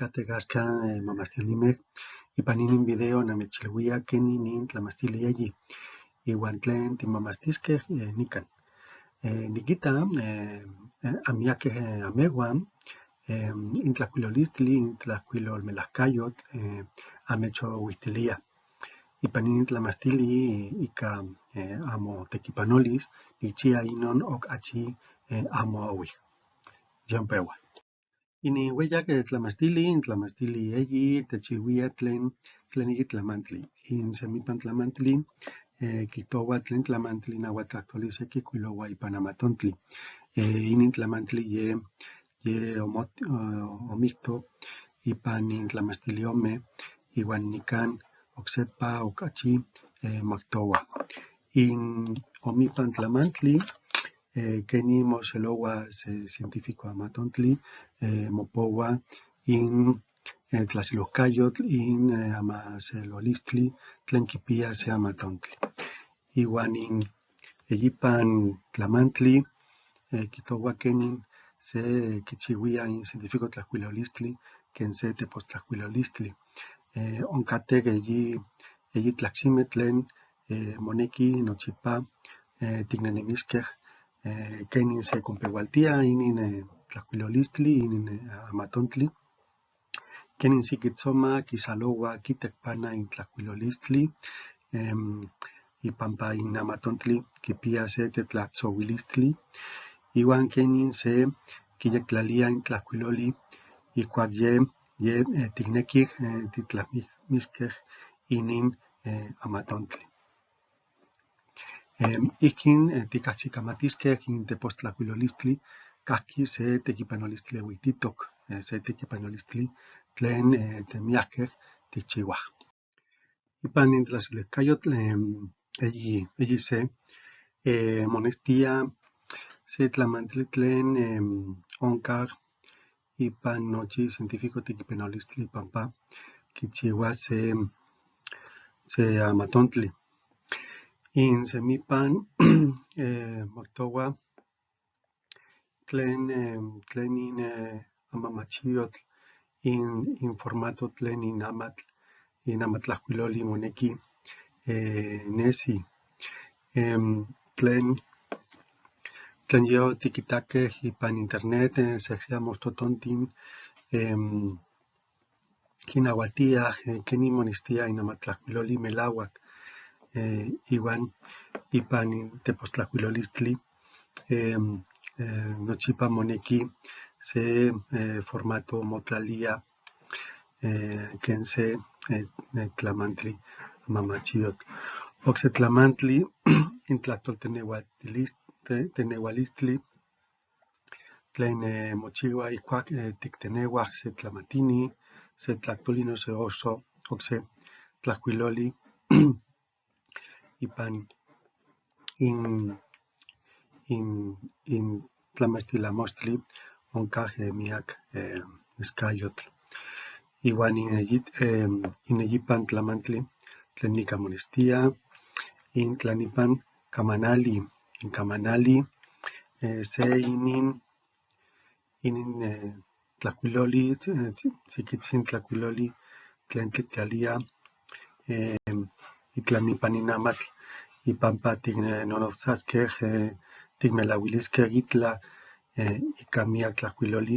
Nicateh axcan mamachtianimeh ipan inin video namechilhuia quenin nin tlamachtilli eyi iuan tlen timomachtisqueh nican. Niquita amiaqueh amehuan in tlahcuilolistli, in tlahcuilolmelahcayotl amechouihtilia. Ipan inin tlamachtili ica amotequipanolis nicchia inon ocachi amoahuih. Yompeua. Inin hueyac tlamachtili, in tlamachtili eyi techilhuia tlen eyi tlamantli. In semipan tlamantli quihtohua tlen tlamantli nahuatl se quicuilohua ipan amatontli. Inin tlamantli ye omihto ipan in tlamachtili ome iuan nican ocsepa ocachi moihtohua. In omipan tlamantli quenin moxelohua se científico amatontli mopohua in tlaxelohcayotl, in amaxelolistli tlen quipia se amatontli. Iuan in eyipan tlamantli quihtohua quenin se quichihuia in científico tlahcuilolistli quen se tepostlahcuilolistli. Oncateh eyi tlactzimeh tlen monequi nochipa ticnehnemisqueh quenin se conpehualtia inin tlahcuilolistli, inin amatontli, quenin siquitzoma quisalohua quitecpana in tlahcuilolistli ipampa in amatontli quipia se tetlahtzohuilistli iuan quenin se quiyectlalia in tlahcuiloli ihcuac ye ticnequih titlahmisqueh inin amatontli. Ihquin ticahsicamatisqueh in tepostlahcuilolistli cahqui se tequipanolistli ehuititoc, se tequipanolistli tlen temiaqueh ticchihuah. Ipan in tlaxelihcayotl eyi se monextia se tlamantli tlen oncah ipan nochi científico tequipanolistli pampa quichihua se amatontli. In semipan moihtohua tlen in amamachiotl, in formato tlen in amatl, in amatlahcuiloli monequi nesi. Tlen yotiquitaqueh ipan internet sehse amostotontin quinahuatiah quenin monextia in amatlahcuiloli melahuac iuan ipan in tepostlahcuilolistli nochipa monequi se formato motlalia quen se tlamantli amamachiotl. Ocse tlamantli in tlahtoltenehualistli tlen mochihua ihcuac tictenehuah se tlamatini, se tlahtoli noso ocse tlahcuiloli ipan in tlamachtilamochtli oncah miac nescayotl. Iuan in eyipan tlamantli tlen nica monextia in tlan ipan camanali. In camanali se inin tlahcuiloli, tziquitzin tlahcuiloli tlen tictlalia itlan ipan in amatl ipampa ticnonotzasqueh, ticmelahuilisqueh itla ica miac tlahcuiloli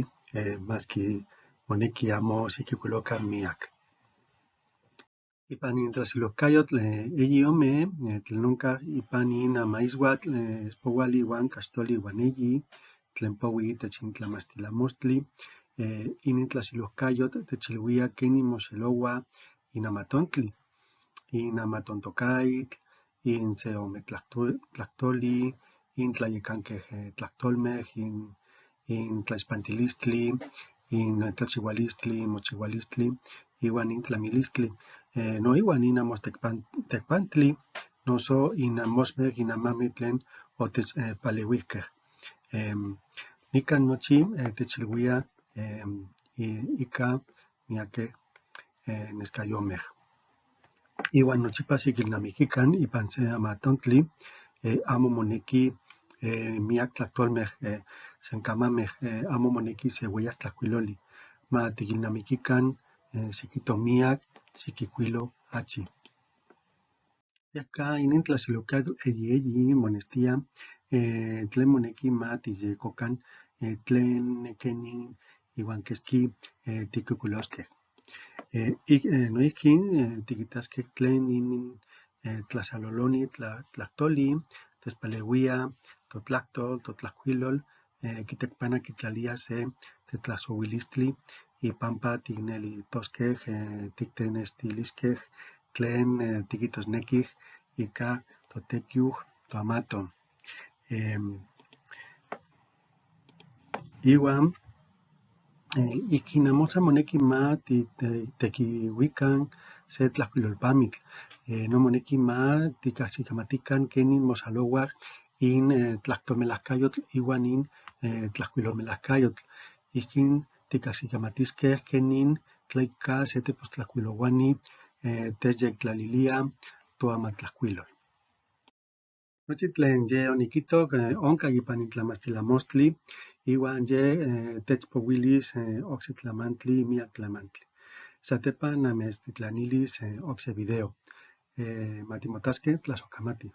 masqui monequi amo xiquihcuilocan miac. Ipan in tlaxelohcayotl eyi ome tlen oncah ipan in amaixuatl espohuali iuan caxtoli iuan eyi tlen pohui itech in tlamachtilamochtli, inin tlaxelohcayotl techilhuia quenin moxelohua in amatontli, in amatontocatl, in se ome tlahtoli, in tlayacanqueh tlahtolmeh, in tlaixpantilistli, in tlachihualistli, in mochihualistli iuan in tlamilistli. Noiuan in amostecpantli noso in amoxmeh in amameh tlen otechpaleuihqueh. Nican nochi techilhuia ica miaqueh nescayomeh. Iuan nochipa xiquilnamiquican ipan se amatontli amo monequi miac tlahtolmeh, sencamameh, amo monequi se hueyac tlahcuiloli. Ma tiquilnamiquican xiquito miyac, xiquicuilo achi. Yajca inin tlaxelocayotl eyi eyi monextía tlen monequi ma tijyecocan tlen quenin ihuan quesqui tiquicuilosque. Noijqui tiquitasque tlen inin tlaxaloloni tlactoli techpalehuía totlactol, totlajcuilol quitecpana quitlalía se tetlasohuilistli ipampa ticnelitosque tictenextilisque tlen tiquitosnequij ica totequiu toamaton. Ihuan ijquin amo san monequi ma tequihuican se tlajcuilolpamitl, no monequi ma ticajsicamatican quenin moxalohuaj in tlactolmelajcayotl ihuan in tlajcuilolmelajcayotl. Ijquin ticajsicamatisque quenin tlica se tepostlajcuilohuani techyectlalilía toamatlajcuilol. Nochi tlen ye oniquitoc oncac ipan in tlamachtilamostli ihuan ye techpohuilis ocse tlamantli, miyac tlamantli. Satepa namechtitlanilis ocse video. Ma timotasque, tlasojcamati.